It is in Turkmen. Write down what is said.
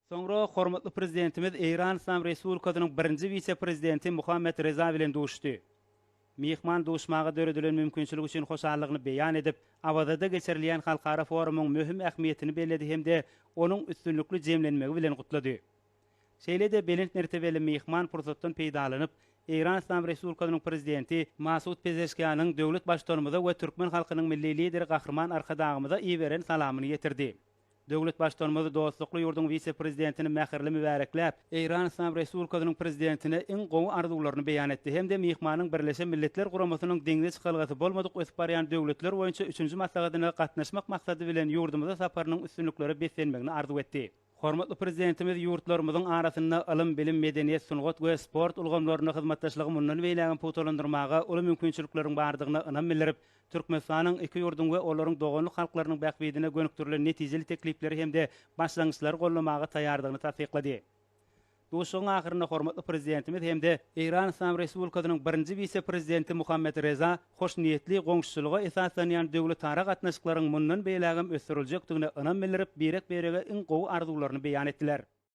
Soňra hormatly Prezidentimiz Eýran Yslam Respublikasynyň birinji wise-prezidenti Muhammet Reza bilen duşuşdy. Myhman duşmaga döredilen mümkinçilik üçin hoşallygyny beýan edip, Awazada geçirilýän halkara forumyň möhüm ähmiýetini belledi hem-de onuň üstünlikli jemlenmegi bilen gutlady. Şeýle-de belent mertebeli myhman pursatdan peýdalanyp, Eýran Yslam Respublikasynyň Prezidenti Masud Pezeşkianyň döwlet Baştutanymyza we türkmen halkynyň Milli Lideri Gahryman Arkadagymyza iberen salamyny ýetirdi. Döwlet Baştutanymyz dostlukly ýurduň wise-prezidentini mähirli mübärekläp, Eýran Yslam Respublikasynyň Prezidentine iň gowy arzuwlaryny beýan etdi hem-de myhmanyň Birleşen Milletler Guramasynyň deňze çykalgasy bolmadyk ösüp barýan döwletler boýunça üçünji maslahatyna gatnaşmak maksady bilen ýurdumyza saparynyň üstünliklere beslenmegini arzuw etdi. Hormatly Prezidentimiz ýurtlarymyzyň arasynda ylym, bilim, medeniýet, sungat we sport ulgamlarynda hyzmatdaşlygy mundan beýlägem pugtalandyrmaga uly mümkinçilikleriň bardygyna ynam bildirip, Türkmenistanyň iki ýurduň we olaryň doganlyk halklarynyň bähbidine gönükdirilen netijeli teklipleri hem-de başlangyçlary goldamaga taýýardygyny tassyklady. Duşuşygyň ahyrynda hormatly Prezidentimiz hem-de Eýran Yslam Respublikasynyň birinji wise-prezidenti Muhammet Reza hoşniýetli goňşuçylyga esaslanýan döwletara gatnaşyklaryň mundan beýlägem ösdüriljekdigine ynam bildirip, birek-birege iň gowy arzuwlaryny beýan etdiler.